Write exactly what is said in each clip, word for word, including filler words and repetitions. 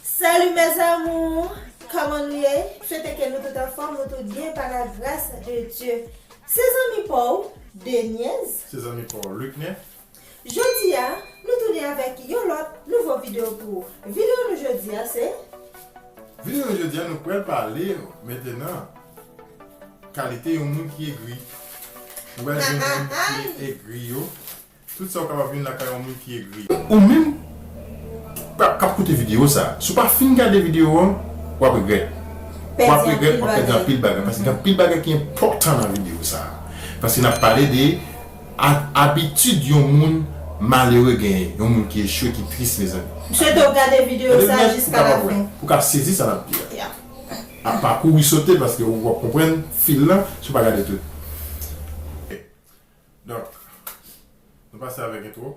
Salut mes amours, kòman nou ye? Swete ke nou tout anfòm, nou tout byen pa la gras de Dye. Se zanmi pa w, Denise. Se zanmi pa w, Luc Nef. Jodi a, nou tounen avèk yon lòt nouvo videyo pou ou. Videyo nou jodi a se. Videyo nou jodi a, nou pral pale mentenan kalite yon moun ki egri. Ou pral jwenn moun ki egri yo. Tout sa ou kapab jwenn lakay yon moun ki egri. Ou menm k ap, k ap koute videyo sa, si w pa fin gade videyo an, w ap regrèt. W ap regrèt, w ap pèdi anpil bagay. Paske gen anpil bagay ki enpòtan nan videyo sa. Paske n ap pale de a-, abitid yon moun malere genyen, yon moun ki echwe, ki tris, mezanmi. M swete w gade videyo sa jiska lafen. Pou w ka sezi sa n ap di a. A pa kouri sote, paske w ap konprann fil lan si w pa gade tout. Donk, nou pase avèk entwo.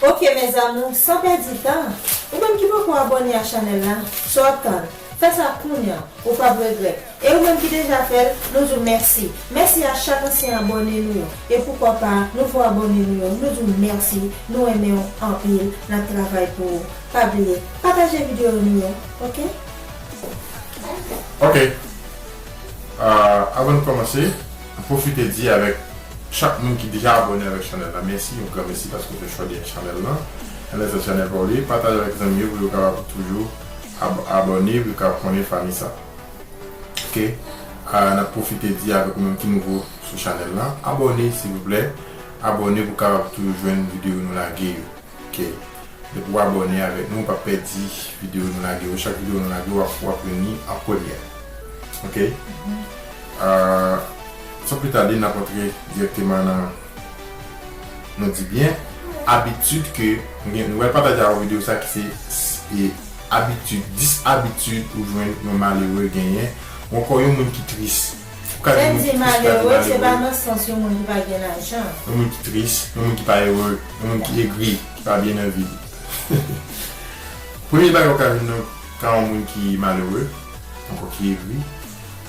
Ok mes amours, san pèdi tan, ou menm ki poko abòne a chanèl la, sa w ap tann? Fè sa kounye a, ou p ap regrèt. E ou menm ki deja fè l, nou di w mèsi. Mèsi a chak ansyen abòne nou yo. E poukwa pa, nouvo abòne nou yo, nou di w mèsi. Nou renmen w anpil, n ap travay pou ou. Pa bliye, pataje videyo nou yo, ok? Ok. Ah, avan n kòmanse, m pwofite di avèk chak moun ki deja abòne avèk chanèl la, mèsi, yon gran mèsi paske w fè chwa de chanèl lan. Lè se chanèl pa w li, pataje avèk zanmi yo pou yo kapab toujou ab-, abòne, pou yo kapab konnen fanmi sa. Ok? Ah, n ap pwofite di avèk ou menm ki nouvo sou chanèl lan, abòne silvouplè. Abòne pou w kapab toujou jwenn videyo nou lage yo. Ok. Depi w abòne avèk nou, w p ap pèdi videyo nou lage yo. Chak videyo nou lage, w ap, w ap jwenn li an premyè. Ok? Ah, san pli tade, n ap antre dirèkteman nan, nou di byen, abitid ke nou gen, nou pral pataje avè w videyo sa ki se, e, abitid, dis abitid ou jwenn yon malere genyen, ou ankò yon moun ki tris. Lè m di malere, se pa nan sans yon moun ki pa gen lajan. Yon moun ki tris, yon moun ki pa ere, yon moun ki egri, ki pa byen nan vi li. Premye bagay ou ka jwenn nan ka yon moun ki malere, ankò ki egri,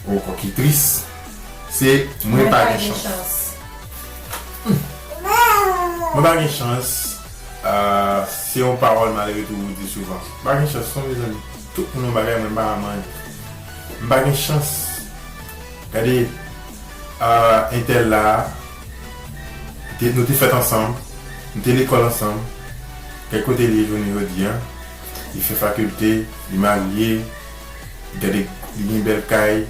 ankò ki tris, se mwen pa gen chans. Mwen pa gen chans. Ah, se yon pawòl malere toujou di souvan. M pa gen chans non, mezanmi. Tout moun yon bagay, mwen m pa manyen. M pa gen chans. Gade, ah, entèl la, te, nou te fèt ansanm, nou te lekòl ansanm. Gade kote li ye jounen jodi a. Li fè fakilte, li marye, gade, li gen bèl kay,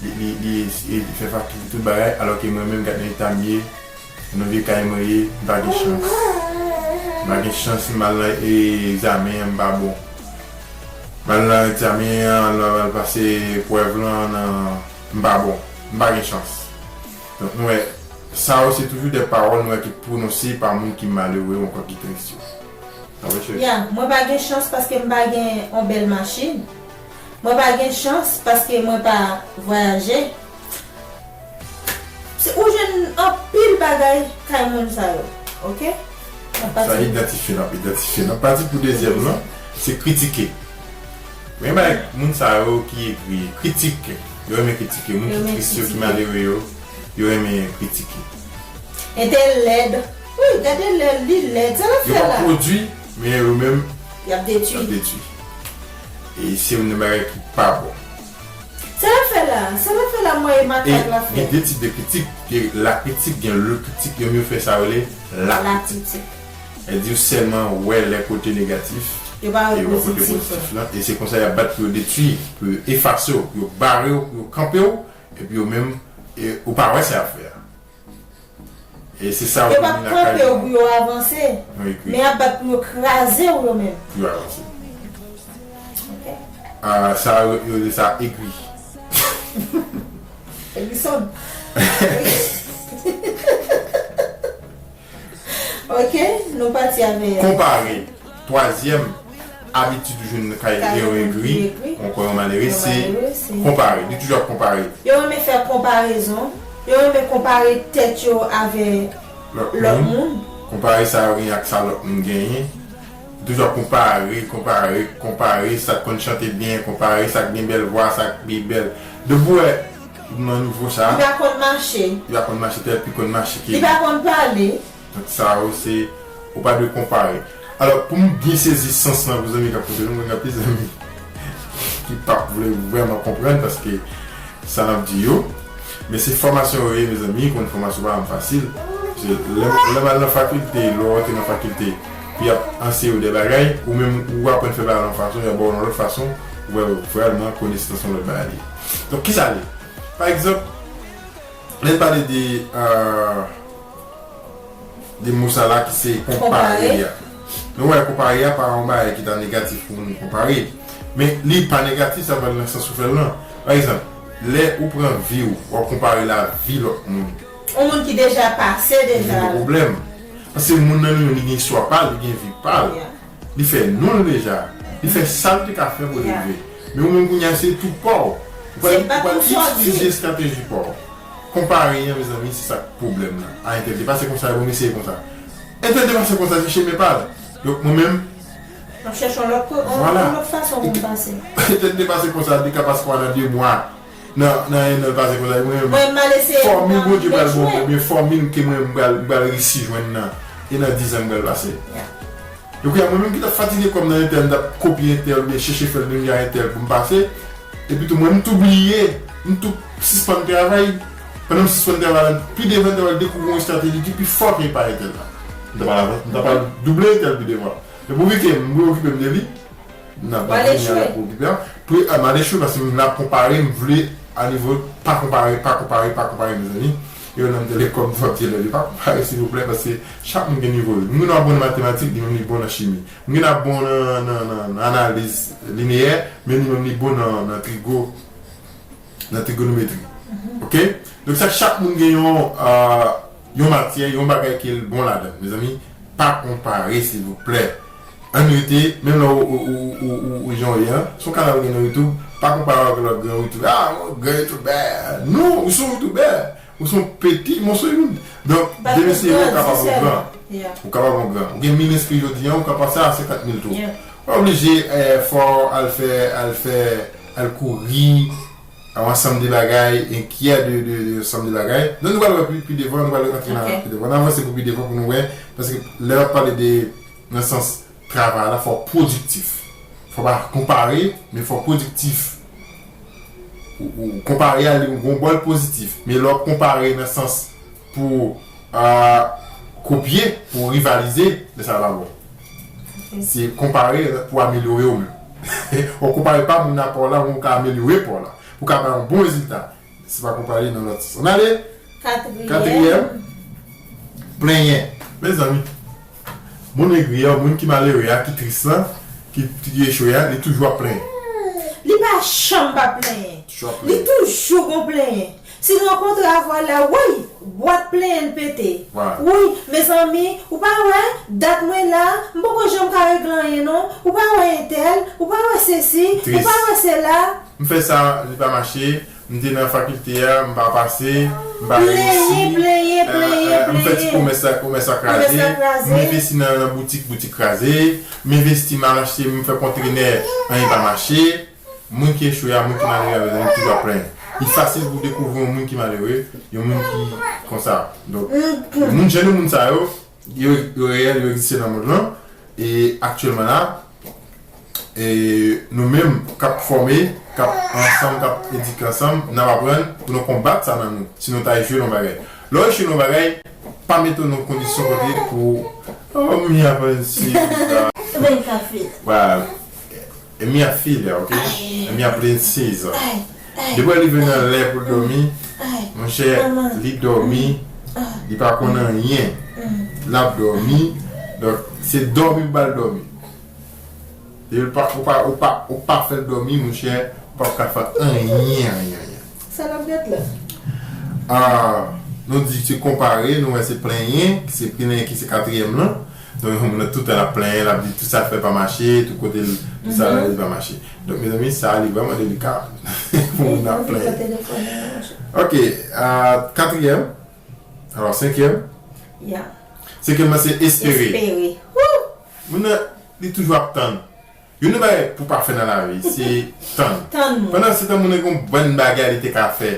li, li, li, li fè fakilte tout bagay, alò ke mwen menm, gade nan eta m ye, nan vye kay mwen ye, m pa gen chans. M pa gen chans, m al nan, e, egzamen an, m pa bon. M al nan egzamen an, al, al pase eprèv lan, nan, m pa bon. M pa gen chans. Donk, nou wè, sa yo se toujou de pawòl nou wè ki pwononse pa moun ki malere ou ankò ki tris yo. Sa vre, cheri? Ya, mwen pa gen chans paske m pa gen yon bèl machin. Mwen pa gen chans paske mwen pa vwayaje. Se, ou jwenn anpil bagay kay moun sa yo, ok? N ap pase. Sa idantifye, n ap idantifye. N ap pati pou dezyèm nan, se kritike. Men bay moun sa yo ki egri, kritike. Yo renmen kritike. Moun ki tris yo, ki malere yo, yo renmen kritike. Entèl lèd. Wi, gade lè li lèd. Sa l ap fè la? Yo pa pwodui, men yo menm, y ap detwi. Y ap detwi. E se youn nan bagay ki pa bon. Sa l ap fè la? Sa l ap fè la, mwen e makak l ap fè. Gen de tip de kritik. Gen la kritik, gen le kritik, yo menm yo fè sa yo rele la kritik. Sa di yo sèlman wè lè kote negatif, yo pa wè pozitif lan. E se konsa y ap bat pou yo detwi, pou yo efase w, pou yo bare w, pou yo kanpe w, epi yo menm, e, ou pa wè sa y ap fè a. E se sa yo pa kanpe w pou yo avanse, men y ap bat pou yo kraze w yo menm. Pou yo avanse. Ok. Ah, sa yo, yo rele sa egri. Egri sòd. Ok, nou pati avè. Konpare. Twazyèm abitid ou jwenn kay yon egri, ankò yon malere, se konpare. Li toujou ap konpare. Yo renmen fè konparezon. Yo renmen konpare tèt yo avè lòt moun. Konpare sa yo genyen ak sa lòt moun genyen. Toujou ap konpare, konpare, konpare sa k konn chante byen, konpare sa k gen bèl vwa, sa k pi bèl. Depi w wè Ou nan nivo sa. Li pa konn mache. Li pa konn mache, tèl pi konn mache ke li. Li pa konn pale. Donk sa yo se, ou pa dwe konpare. Alò, pou m byen sezi sans lan pou zanmi k ap koute nou, mwen gen anpil zanmi ki p ap vle vrèman konprann paske sa n ap di yo. Men se fòmasyon yo ye, mezanmi, konn fòmasyon pa janm fasil. Paske lè, lè m al nan fakilte, lè w rantre nan fakilte, pou y ap anseye w de bagay, ou menm ou aprann fè bagay yon fason, y ap ba w yon lòt fason, ou wè vrèman konesans yon lòt bagay li ye. Donk, kisa l ye? Pa egzanp, lè n pale de, euh, de mo sa la ki se konpare a. Nou wè, konpare a pa yon bagay ki ta negatif pou moun konpare. Men li pa negatif, sa pral nan sans ou fè l lan. Pa egzanp, lè ou pran vi w, w ap konpare l a vi lòt moun. Yon moun ki deja pase deja. Li gen pwoblèm. Paske moun nan li menm, li gen istwa pa l, li gen vi pa l. Li fè non l deja. Li fè sa l te ka fè pou l rive. Men ou menm kounye a se tou pa w. Ou pral, ou pral itilize estrateji pa w. Konpare an, mezanmi, se sa k pwoblèm nan. A, entèl te pase konsa, bon, m eseye konsa. Entèl te pase konsa, se chemen pa l. Donk, mwen menm, m ap chèche yon lòt ko-, yon, yon lòt fason pou m pase. Entèl te pase konsa, li te ka pase konsa nan de mwa. Nan, nan, nan pase konsa, mwen menm, fòmil Bondye pral ban mwen, oubyen fòmil ke mwen menm m pral, m pral resi jwenn nan, e nan diz an m pral pase. Donk, kounye a, mwen menm ki t ap fatige kò m nan entèl, m t ap kopye entèl, oubyen chèche fè l menm jan entèl pou m pase, epi tou, mwen, m tou bliye, m tou sispann travay, pandan m sispann travay la, pi devan, m ta pral dekouvri yon estrateji ki pi fò ke pa entèl la. M ta pral avan-, m ta pral double entèl pi devan. Men pou vi ke m preokipe m de li, m ap vini a la pou okipe a. Pou, a, m al echwe paske m ap konpare, m vle a nivo, pa konpare, pa konpare, pa konpare, mezanmi. E yo nan m telekòm twòp ti elèv, pa konpare, silvouplè, paske chak moun gen nivo yo. Moun nan bon nan matematik, li menm li bon nan chimi. Moun nan bon nan, nan, nan, nan analiz lineyè, men li menm li bon nan, nan trigo, nan trigonometri. Oke? Donk sa, chak moun gen yon, euh, yon matyè, yon bagay ke l bon ladan l. Mezanmi, pa konpare, silvouplè. Ann rete, menm lè ou, ou, ou jan w ye an, se yon kanal ou gen nan YouTube, pa konpare w ak lòt gran YouTube. Ah, yon gran YouTuber. Non, ou se yon YouTuber. Ou se yon peti moso youn. Donk, demen se ou kapab yon gran. Ou kapab yon gran. Ou gen mil enskri jodi an, ou ka pase a senkant mil tou. Ou pa oblije, eh, fò al fè, al fè, al kouri, yon ansanm de bagay, enkyè de, de, de ansanm de bagay. Donk, nou pral wè pi, pi devan, nou pral rantre nan pi devan. N avanse pou pi devan pou nou wè, paske lè n ap pale de, nan sans travay la, fò w pwodiktif. Fò w pa konpare, men fò w pwodiktif. Ou, ou konpare a, li gon bò l pozitif. Men lè w ap konpare nan sans pou, ah, kopye, pou rivalize, men sa pa bon. Se konpare pou amelyore w menm. Ou konpare pa moun nan pa w la, ou ka amelyore pa w la. Pou ka bay yon bon rezilta. Se pa konpare nan lòt sans. Ann ale! Katriyèm. Katriyèm. Plenyen. Mezanmi, moun egri a, moun ki malere a, ki tris lan, ki, ki echwe a, li toujou ap plenyen. Li pa janm pa plenyen. Toujou ap plenyen. Li toujou gon plenyen. Si l rankontre avè w la, woy, bwat plenyen l pete. Woy, mezanmi, ou pa wè, dat mwen la, m poko janm ka regle anyen non. Ou pa wè entèl, ou pa wè sesi, ou pa wè sela. M fè sa, li pa mache. M te nan fakilte a, m pa pase, m pa reyisi. Plenyen, plenyen, plenyen, plenyen. M fè ti komès la, komès la kraze. M envesti nan, nan boutik, boutik kraze. M envesti, m al achte, m fè kontenè, anyen pa mache. Moun ki echwe a, moun ki malere a, mezanmi, toujou ap plenyen. Li fasil pou dekouvri yon moun ki malere, yon moun ki konsa. Donk, moun, jan de moun sa yo, yo, yo reyèl, yo egziste nan mond lan. E aktyèlman la, e nou menm k ap fòme, k ap ansanm, k ap edike ansanm, n ap aprann pou nou konbat sa nan nou, si nou ta echwe nan yon bagay. Lè w echwe nan yon bagay, pa mete w nan yon kondisyon kote pou, oh, mi aprensiz. Byen ka fèt. Voilà. E mi a filè, ok? E mi a prinseza. Depi w rive nan lè pou l dòmi, monchè, li dòmi, li pa konn anyen. L ap dòmi, donk, se dòmi pou ba l dòmi. Depi l pa, ou pa, ou pa, ou pa fè l dòmi, monchè, ou p ap ka fè anyen, anyen, anyen. Sa l ap gad la? Ah, nou di se konpare, nou wè se plenyen, se plenyen ki se katriyèm lan. Donk, yon moun nan tout tan l ap plenyen, l ap di tout sa l fè pa mache, tout kote l, tout sa l ale pa mache. Donk, mezanmi, sa li vrèman delika pou moun ap plenyen. Ok, ah, katriyèm. Alò, senkyèm. Senkyèm lan se espere. Espere. Moun nan, li toujou ap tann. Youn nan bagay pou pa fè nan lavi, se tann. Tann moun. Pandan se tan moun nan gen yon bann bagay li te ka fè.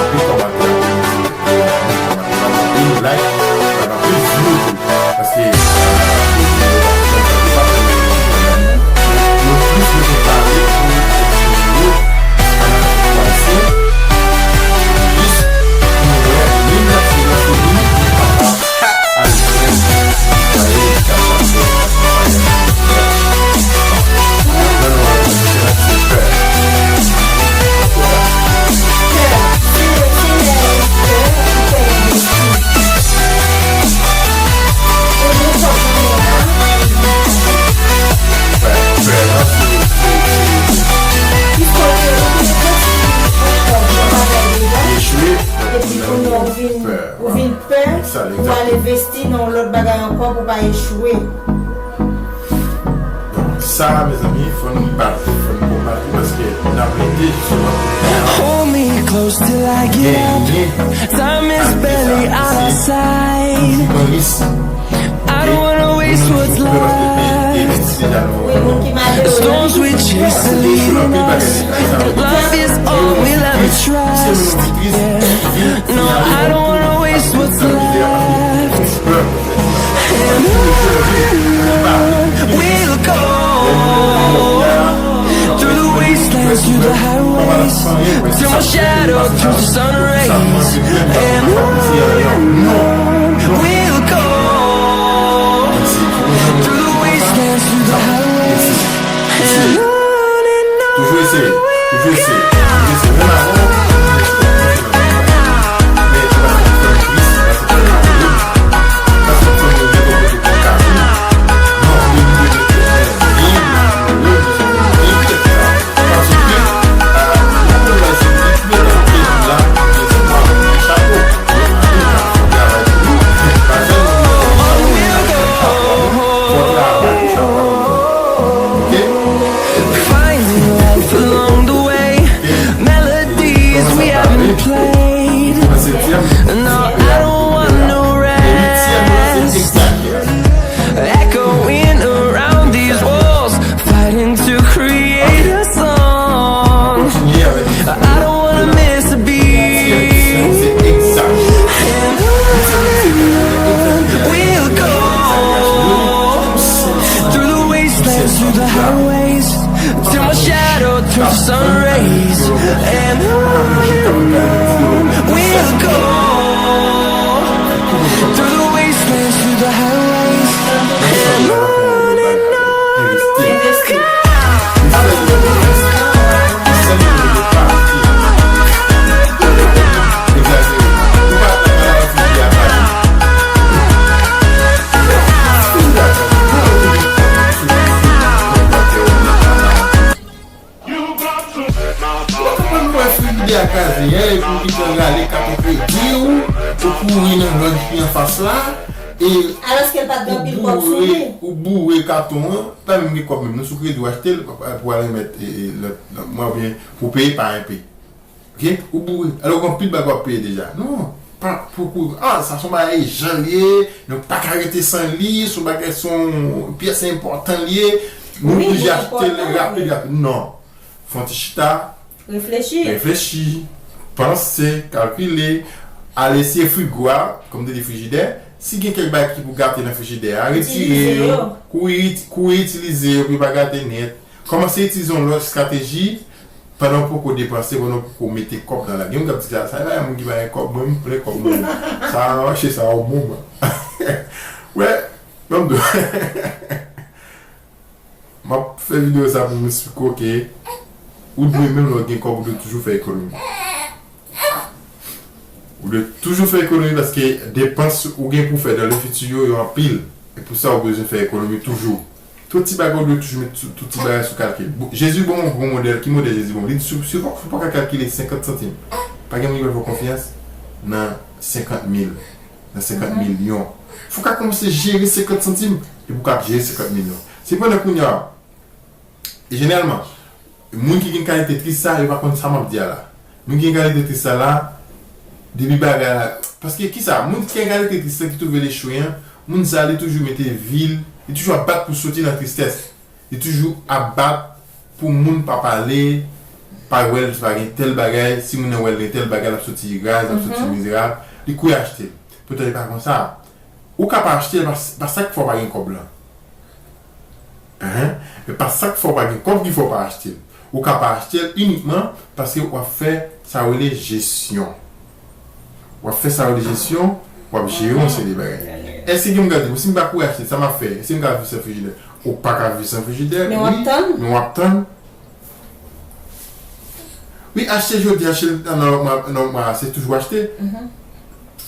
anpil kòmantè, anpil like, sa ka plis view tou. Paske, euh, yo plis bezwen pale pou yo, jis pou nou wè, menm lè se, lè se li ki kapab al jwenn, ale chache. Epi kounye a ou vin, ou vin pè pou al envesti nan yon lòt bagay ankò pou w pa echwe. Donk, sa, mezanmi, fò n bat li, fò n konbat li, paske n ap rete sou lòt. Hold me close till I get up. Time is barely on our side. I don't wanna waste what's left. The storms we chase are leading us. That love is all we'll ever trust. Yeah. No, I don't wanna waste what's left. And on and on we'll go. Through the wastelands, through the highways, till my shadow turns to sun rays. And on and on we'll go. Through the wastelands, through the highways, and on and on we'll go. Mouri nan lòt ki anfas la, e Alòske l pa t gen anpil kòb sou li. Ou boure katon an, pa menm gen kòb menm, nou sou kredi w achte l pou al remèt lòt mwa oubyen pou peye pa enpe. Ok? Ou boure. Alò gen anpil bagay w ap peye deja. Non, pa pou kou. Ah, sa se yon bagay jan l ye, nou pa ka rete san li, se yon bagay, se yon pyès enpòtan l ye. Nou oblije achte l rapid rapid. Non. Fè yon ti chita, Reflechi. Reflechi, panse, kalkile, al eseye frigo a, kòm m te di frijidè. Si gen kèk bagay ki pou gate nan frijidè a, retire yo, kouri, kouri itilize yo pou yo pa gate nèt. Kòmanse itilize yon lòt estrateji pandan w poko depanse, pandan w poko mete kòb nan la. Gen moun k ap di sa, sa e bagay moun ki pa gen kòb, mwen m plen kòb mwen. Sa a mache, sa a yon bon mwen. Wè, ban m di w. M ap fè videyo sa pou m esplike w ke ou dwe, menm lè w gen kòb, ou dwe toujou fè ekonomi. Ou dwe toujou fè ekonomi paske depans ou gen pou fè dans le futur yo, yo anpil. E pou sa, ou bezwen fè ekonomi toujou. Tout ti bagay, ou dwe toujou met tout ti bagay sou kalkil. Jezi ban w yon bon modèl. Ki modèl Jezi ban w? Li di, si w pa ka kalkile senkant santim, pa gen moun ki pral fè w konfyans nan senkant mil, nan senkant milyon. Fò w ka kòmanse jere senkant santim epi w ka ap jere senkant milyon. Se pandan kounye a, e jeneralman, moun ki gen kalite tris sa, yo pa konn sa m ap di a la. Moun ki gen kalite tris sa la, depi bagay la, paske kisa, moun ki gen kalite tris sa ki twouve l echwe an, moun sa li toujou mete vi l, li toujou ap bat pou soti nan tristès. Li toujou ap bat pou moun pa pale, pa wè l, pa gen tèl bagay, si moun nan wè l gen tèl bagay, l ap soti raz, l ap soti mizerab, li kouri achte l. Poutan li pa konsa. Ou ka pa achte l, pa sa k fè w pa gen kòb lan. Enhen. Men pa sa k fè w pa gen kòb ki fè w pa achte l. Ou ka pa achte l inikman paske w ap fè sa yo rele jesyon. W ap fè sa yo rele jesyon, w ap jere yon seri de bagay. Èske gen moun k ap di, bon, si m pa kouri achte l, sa m ap fè? Èske m ka viv san frijidè? Ou pa ka viv san frijidè, wi, men w ap tann. Wi, achte jodi, achte nan lòt mwa, se toujou achte.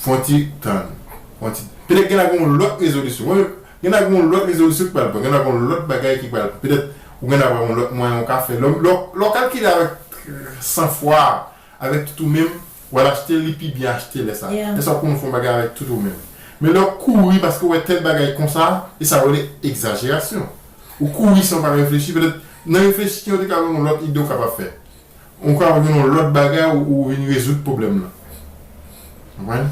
Fè yon ti tann. Fè yon ti, petèt gen la gen yon lòt rezolisyon. Gen la gen yon lòt rezolisyon ki pral pran. Gen la gen yon lòt bagay ki pral pran. Petèt ou gen la gen yon lòt mwayen ou ka fè. Lè w kalkile avèk san fwa, avèk tout ou menm, w al achte l, li pi byen achte lè sa. Lè sa w konn fè yon bagay avèk tout ou menm. Men lè w kouri paske w wè tèl bagay konsa, e sa yo rele egzajerasyon. Ou kouri san w pa reflechi, petèt nan reflechi an ou te ka gen yon lòt ide w kapab fè. Ou kapab jwenn yon lòt bagay ou, ou vin rezoud pwoblèm nan. Konprann?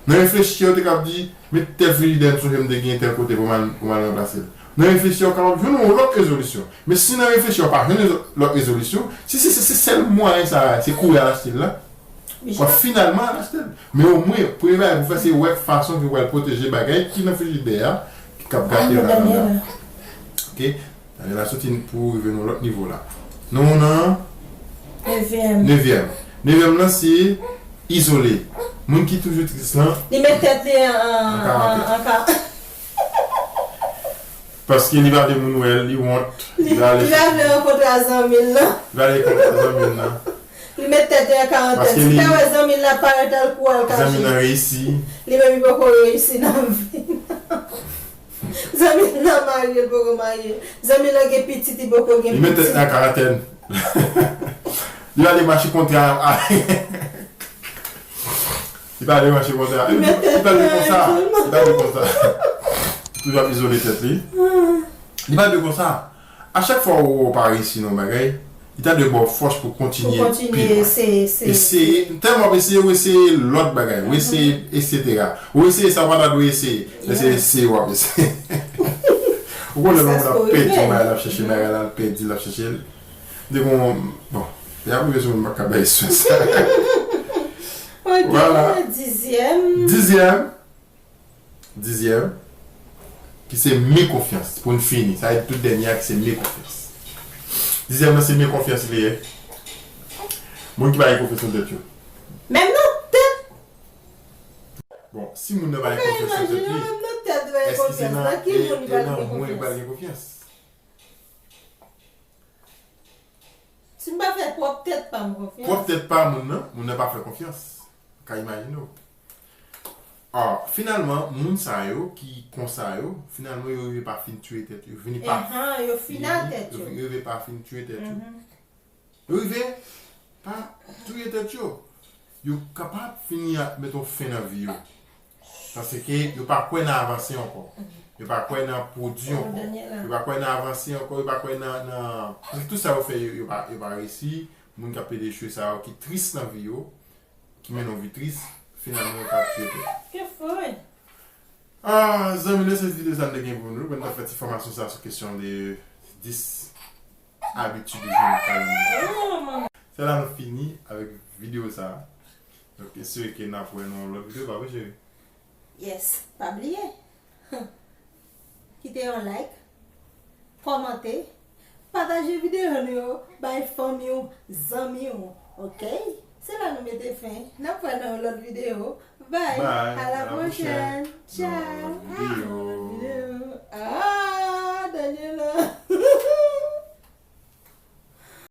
Nan reflechi an ou te kapab di, men tèl frijidè m sonje m te gen tèl kote pou m al, pou m al ranplase l. Nan reflechi an ou kapab jwenn yon lòt rezolisyon. Men si nan reflechi an ou pa jwenn lòt rezolisyon, si se, se, se sèl mwayen sa, se kouri al achte l la, w ap finalman al achte l. Men omwen, premye bagay pou fè se wè fason ke w pral pwoteje bagay ki nan frijidè a, ki k ap gate an atandan. Ok? Daniela soti pou rive nan lòt nivo la. Nou nan Nevyèm. Nevyèm. Nevyèm nan se izole. Moun ki toujou tris lan. Li met tèt li an, an, an, an ka. Paske li pa vle moun wè l, li wont. Li, li pa vle rankontre a zanmi l lan. Li pa vle rankontre a zanmi l lan. Li met tèt li an karantèn. Si l ta wè zanmi l la parèt al kou al kache. Zanmi l lan reyisi. Li menm li poko reyisi nan vi. Zanmi l lan marye, l poko marye. Zanmi l lan gen pitit, li poko gen pitit. Li met tèt li an karantèn. Li ale mache kontre a. Li pa ale mache kontre a. Li pa ale konsa. Li pa ale konsa. Toujou ap izole tèt li. Li pa ale konsa. A chak fwa ou wè w pa reyisi nan yon bagay, li ta dwe ba w fòs pou w kontinye pi lwen. Eseye, tèlman w ap eseye, ou eseye lòt bagay, ou eseye, etsetera. Ou eseye sa w pa ta dwe eseye. Eseye, eseye, w ap eseye. Ou konnen lè moun ap pèdi yon bagay, l ap chèche bagay la, l pèdi, l ap chèche l. M te gon, bon, e ap rive sou mwen, m pa ka bay istwa sa. Vwala. Dizyèm. Dizyèm. Dizyèm, ki se me konfyans. Pou n fini, sa e tout dènye a ki se me konfyans. Dizyèm nan se me konfyans li ye. Moun ki pa gen konfyans nan tèt yo. Menm nan tèt. Bon, si moun nan pa gen konfyans nan tèt li, èske se nan, e, e nan mwen li pral gen konfyans? Si m pa fè pwòp tèt pa m konfyans. Pwòp tèt pa moun nan, moun nan pa fè konfyans. Ou ka imajine w. Ah, finalman, moun sa yo ki konsa yo, finalman yo rive pa fin tiye tèt yo. Yo fini pa. Yo fini tèt yo. Yo rive pa fin tiye tèt yo. Yo rive pa tiye tèt yo. Yo kapab fini a, met yon fen nan vi yo. Paske yo pa kwè nan avanse ankò. Yo pa kwè nan pwodui ankò. Yo pa kwè nan avanse ankò, yo pa kwè nan, nan, paske tout sa yo fè, yo, yo pa, yo pa reyisi. Moun k ap plede echwe sa yo ki tris nan vi yo, ki mennen yon vi tris, finalman yo ka tiye tèt. Ke fè? Ah, zanmi, nou se videyo sa n te gen pou nou. Mwen ta fè ti fòmasyon sa sou kesyon de dis abitid ou jwenn kalm. Se la nou fini avèk videyo sa. Donk, espere ke n ap wè nan yon lòt videyo, pa vre, cheri? Yes, pa bliye. Kite yon like, kòmante, pataje videyo nou yo bay fanmi w, zanmi w, ok? Se la nou mete fen. N ap wè nan yon lòt videyo. Bye. Bye. À la prochaine. Ciao. Videyo.